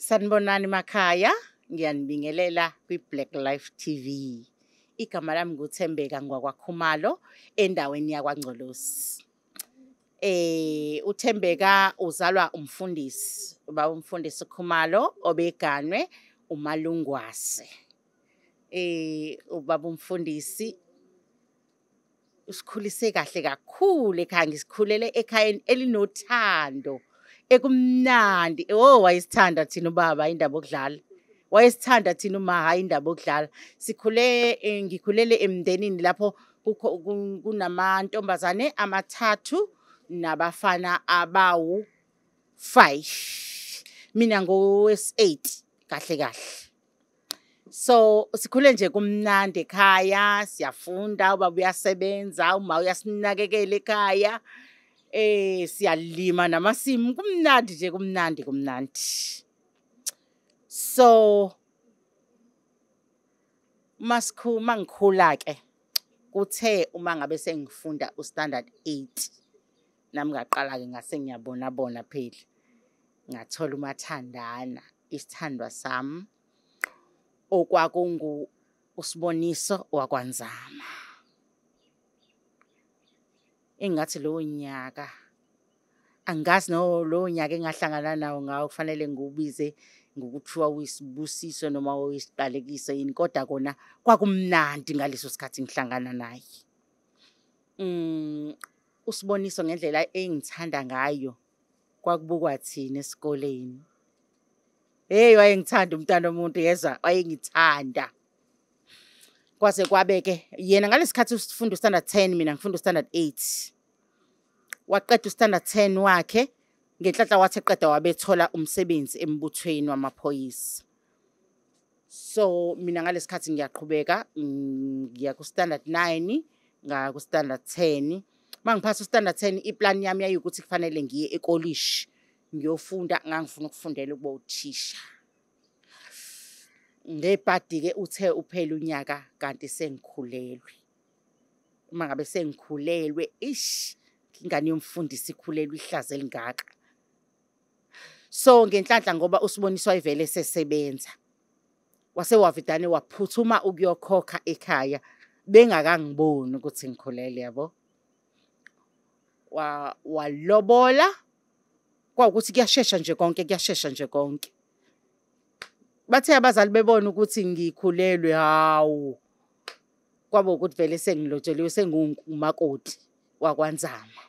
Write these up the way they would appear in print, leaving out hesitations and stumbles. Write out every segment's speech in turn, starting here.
Sanibonani makhaya, ngiyanibingelela kwi-Black Life TV. Igama lami nguThembeka ngwakwaKhumalo endaweni yakwaNgcolosi. UThembeka uzalwa umfundisi, ubaba umfundisi Khumalo obeganwe uMalungwase. Ubaba umfundisi usikhulise kahle kakhulu ekhaya, ngisikhulele ekhayeni elinothando, ekumnandi. Oh, wayesithanda thina ubaba, indaba okudlala. Wayesithanda thina uma, hhayi indaba okudlala. Sikhule ngikhulele emndenini lapho kukho kunamantombazane amathathu nabafana abawu-5. Mina ngowesi-8 kahle kahle. So sikhule nje kumnandi ekhaya, siyafunda, ubaba uyasebenza, uma uyasinakekela ekhaya. Siyalima namasimu, kumnandi nje, kumnandi kumnandi. So mangikhula ke kuthe uma ngabe sengifunda u-standard 8 nami ngaqala ke ngase ngiyabona bona phela. Ngathola umathandana, isithandwa sami okwakungu uSiboniso wakwaNzama. Engathi lowo nyaka angazi no lowo nyaka engahlangana nawo ngawo kufanele ngiwubize ngokuthiwa uyisibusiso noma uyisiqalekiso yini, kodwa kona kwakumnandi ngaleso sikhathi ngihlangana naye. USiboniso ngendlela engithanda ngayo kwakubukwa thina esikoleni. Hey, wayengithanda umntwana womuntu, yezwa, wayengithanda. Kwaze kwabe ke yena ngalesikhathi usifunda u-standard 10, mina ngifunda u-standard 8. Waqeda u-standard 10 wakhe, ngenhlanhla wathi eqeda wabethola umsebenzi embuthweni wamaphoyisa. So mina ngalesikhathi ngiyaqhubeka ngiya ku-standard 9, ngaya ku-standard 10. Mangiphasa u-standard 10, iplan yami yayikuthi kufanele ngiye ekolishi ngiyofunda, ngangifuna ukufundela ukuba uthisha. Ngebhadi ke uthe uphela unyaka kanti sengikhulelwe. Uma ngabe sengikhulelwe, ish, ingane yomfundisi ikhulelwe ihlazo elingaka. So ngenhlanhla ngoba uSiboniso wayevele esesebenza, wase wavidane waphuthuma ukuyokhokha ekhaya bengakangiboni ukuthi ngikhulelwe, yabo. Walobola, kwawukuthi kuyashesha nje konke, kuyashesha nje konke. Bathe abazali bebona ukuthi ngikhulelwe, hawu, kwaba ukuthi vele sengilotsheliwe, sengumakoti wakwaNzama.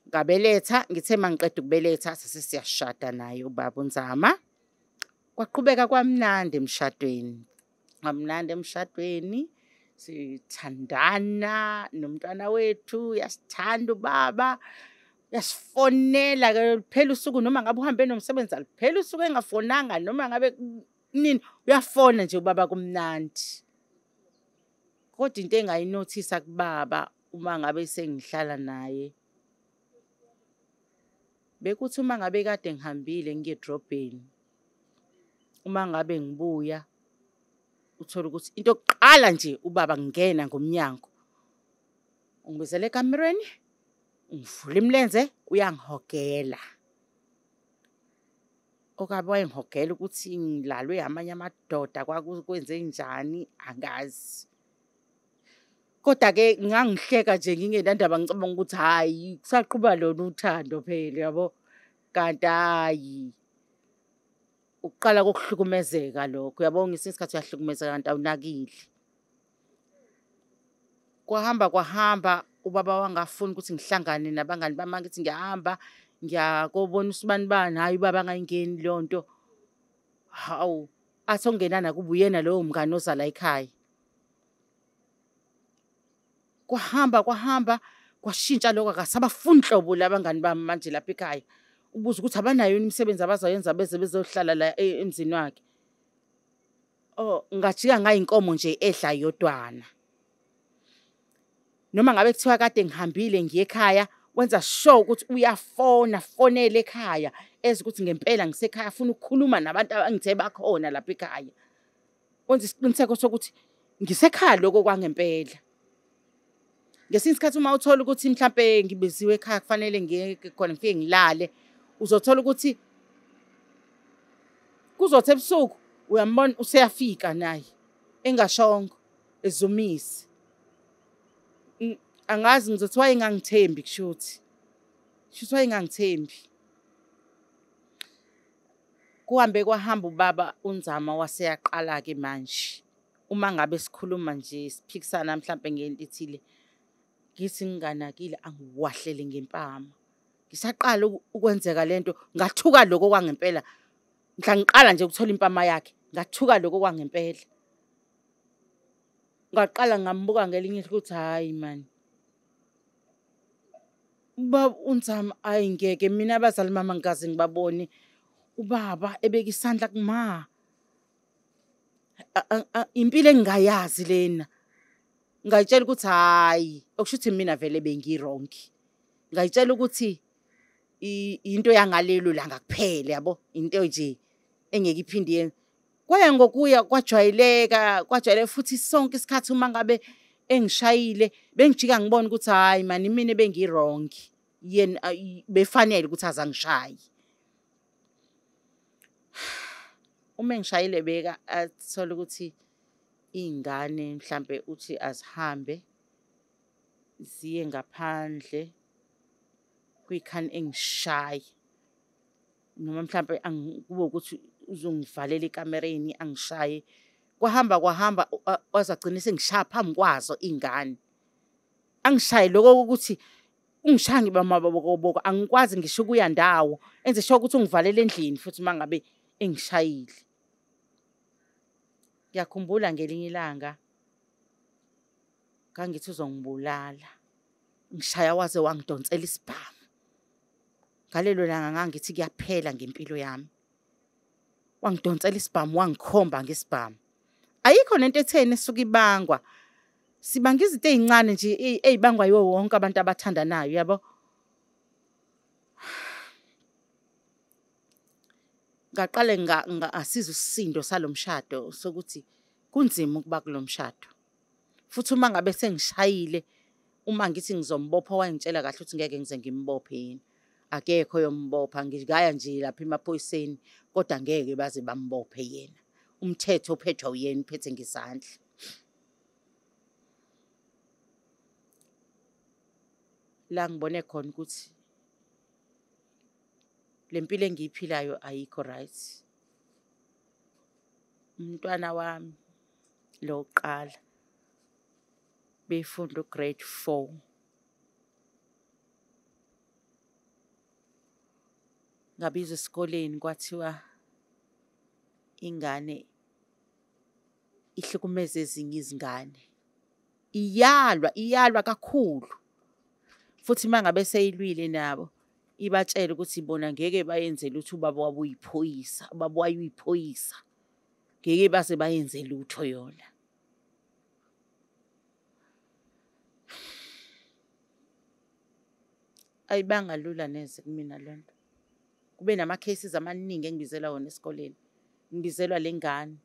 Ngabeletha, ngithe mangiqeda ukubeletha sase siyashada naye ubaba uNzama. Kwaqhubeka kwamnandi emshadweni. Kwamnandi emshadweni, sithandana nomntwana wethu, uyasithanda ubaba, uyasifonela ke phela usuku, noma ngabe uhambe nomsebenzi aliphela usuku engafonanga, noma ngabe nini uyafona nje ubaba, kumnandi. Kodwa into engayinothisa kubaba uma ngabe sengihlala naye, bekuthi uma ngabe kade ngihambile ngiye edrobheni, uma ngabe ngibuya uthola ukuthi into yokuqala nje ubaba ngena ngomnyango, ungibizela ekamerweni, ungivula imilenze, uyangihogela. Okabe wayengihogela ukuthi ngilalwe amanye amadoda, kwakwenze njani angazi. Kodwa ke ngangihleka nje ngingenandaba, ngicabanga ukuthi hhayi kusaqhuba lona uthando phela, yabo. Kanti hhayi, ukuqala kokuhlukumezeka lokho, uyabo, ngesinye isikhathi uyahlukumezeka kanti awunakile. Kwahamba kwahamba, ubaba wangafuna ukuthi ngihlangane nabangani bami, ngithi ngiyahamba ngiyakobona usibanibani, hhayi ubaba angayingeni leyo nto. Hawu, athi okungenani kube uyena lowo mngani oza la ekhaya. Kwahamba kwahamba kwashintsha lokho, akasabafuni nhlobo labangani bami manje lapha ekhaya. Ubuza ukuthi abanayo yini imisebenzi abazoyenza beze bezohlala la emzini wakhe. Oh, ngajika ngayinkomo nje edla yodwana. Noma ngabe kuthiwa kade ngihambile ngiye ekhaya, wenza sure ukuthi uyafona, fonele ekhaya, eze ukuthi ngempela ngisekhaya, afuna ukukhuluma nabantu abangithe bakhona lapha ekhaya. Wenza isiqiniseko sokuthi ngisekhaya lokho kwangempela. Ngesinye isikhathi uma uthola ukuthi mhlampe ngibiziwe ekhaya kufanele ngiye khona ngifike ngilale, uzothola ukuthi Kuzothi ebusuku uyambona useyafika naye engashongo ezumise. Angazi ngizothi wayengangithembi kushuthi. Kushuthi wayengangithembi. Kuhambe kwahamba ubaba uNzama waseyaqala-ke manje. Uma ngabe sikhuluma nje siphikisana mhlampe ngento ethile, ngithi nginganakile angiwahlele ngempama. Ngisaqala ukwenzeka lento ngathuka lokho kwangempela. Mhla ngiqala nje ukuthola impama yakhe, ngathuka lokho kwangempela. Ngaqala ngambuka ngelinye ihlo ukuthi hhayi mani. Ubaba uNzama hhayi ngeke mina abazali bami angikaze ngibabone. Ubaba ebeka isandla kuma. Impilo engingayazi lena. Ngayitshela ukuthi hhayi, okusho ukuthi mina vele bengi-wrong. Ngayitshela ukuthi into yangalelo langa kuphela yabo, into nje engeke iphinde iyenze. Kwaya ngokuya kwajwayeleka, kwajwayeleka futhi sonke isikhathi uma ngabe engishayile bengijika ngibona ukuthi hhayi mani mina bengi-wrong. Yena befanele ukuthi azangishaye. Uma engishayile beka athole ukuthi iy'ngane mhlampe uthi azihambe ziye ngaphandle kwikhani engishaye. Noma mhlampe kube ukuthi uzongivalela ekamereni angishaye. Kwahamba kwahamba waze wagcina esengishaya phambi kwazo iy'ngane. Angishaye lokho kokuthi ungishaya ngiba mabokoboko angikwazi ngisho ukuya ndawo. Enze sure ukuthi ungivalela endlini futhi uma ngabe engishayile. Ngiyakhumbula ngelinye ilanga ngangithi uzongibulala. Ngishaya waze wangidonsela isibhamu. Ngalelo langa ngangithi kuyaphela ngempilo yami. Wangidonsela isibhamu, wangikhomba ngesibhamu. Ayikho nento etheni esuke ibangwa. Sibanga izinto ey'ncane nje ey'bangwa yiwo wonke abantu abathandanayo yabo. Ngaqale ngasizwa isisindo salo mshado sokuthi kunzima ukuba kulo mshado. Futhi uma ngabe sengishayile, uma ngithi ngizombopha wayengitshela kahle ukuthi ngeke ngize ngimbophe yena. Akekho oyombopha, ngingaya nje lapha emaphoyiseni kodwa ngeke baze bambophe yena. Umthetho uphethwe uyena, uphethe ngesandla. La ngibone khona ukuthi le mpilo engiyiphilayo ayikho right. Umntwana wami lo wokuqala befunda u-grade 4. Ngabizwa esikoleni kwathiwa ingane ihlukumeze ezinye izingane. Iyalwa, iyalwa kakhulu. Futhi uma ngabe seyilwile nabo, ibatshele ukuthi bona ngeke bayenze lutho ubaba wabo uyiphoyisa, ubaba wayo uyiphoyisa. Ngeke baze bayenze lutho yona. Ayibanga lula neze kumina lento. Kube nama-cases amaningi engibizelwa wona esikoleni. Ngibizelwa le ngane.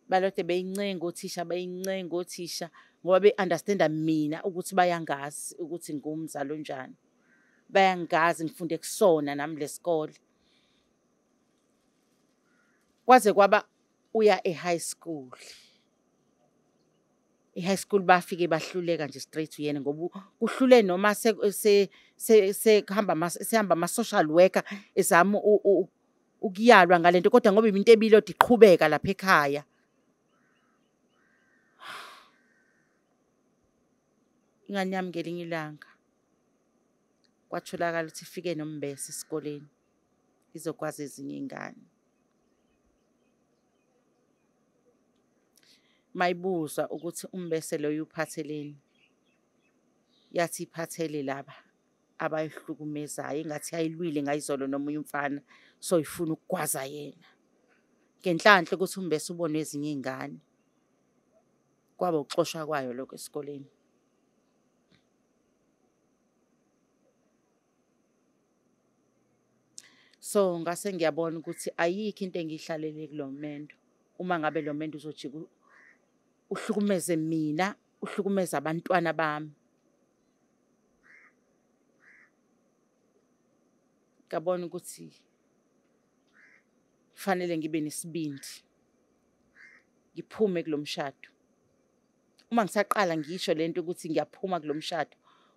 Balokhu beyincenga othisha, beyincenga othisha ngoba be-understand-a mina ukuthi bayangazi ukuthi ngiwumzali onjani. Bayangazi ngifunde kusona nami lesikole. Kwaze kwaba uya e-high school. E-high school bafike bahluleka nje straight uyena ngoba kuhlule noma sekuhamba sehamba ama-social worker ezama ukuyalwa ngalento kodwa ngoba into ebilodwa iqhubeka lapha ekhaya. Ingane yami ngelinye ilanga kwatholakala ukuthi ifike nombese esikoleni izokwazi ezinye iy'ngane. Mayibuzwa ukuthi umbese loyo uphatheleni, yathi iphathele laba abayihlukumezayo engathi yayilwile ngayizolo nomunye umfana so ifuna ukugwaza yena. Ngenhlanhla ukuthi umbese ubonwe ezinye iy'ngane. Kwaba ukuxoshwa kwayo lokho esikoleni. So ngase ngiyabona ukuthi ayikho into engiyihlalele kulo mendo. Uma ngabe lo mendo uzojika uhlukumeze mina, uhlukumeze abantwana bami. Ngabona ukuthi Kufanele ngibe nesibindi. Ngiphume kulomshado. Uma ngisaqala ngisho lento ukuthi ngiyaphuma kulomshado,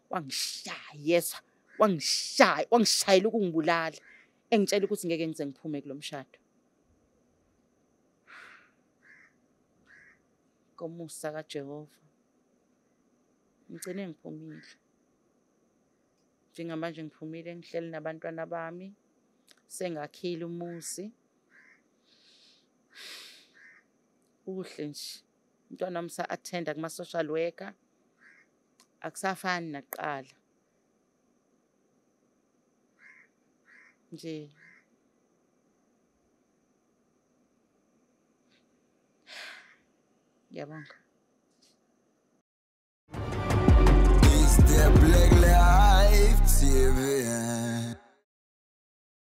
wangishaya yezwa, wangishaya, wangishayela ukungibulala. Engitshela ukuthi ngeke ngize ngiphume kulomshado. Ngomusa kaJehova ngigcine ngiphumile. Njengamanje ngiphumile ngihleli nabantwana bami, sengakhile umuzi. Kuhle nje. Umntwana wami sa-attenda kuma-social worker, akusafani nakuqala. Nje ngiyabonga. It's the Black Life TV.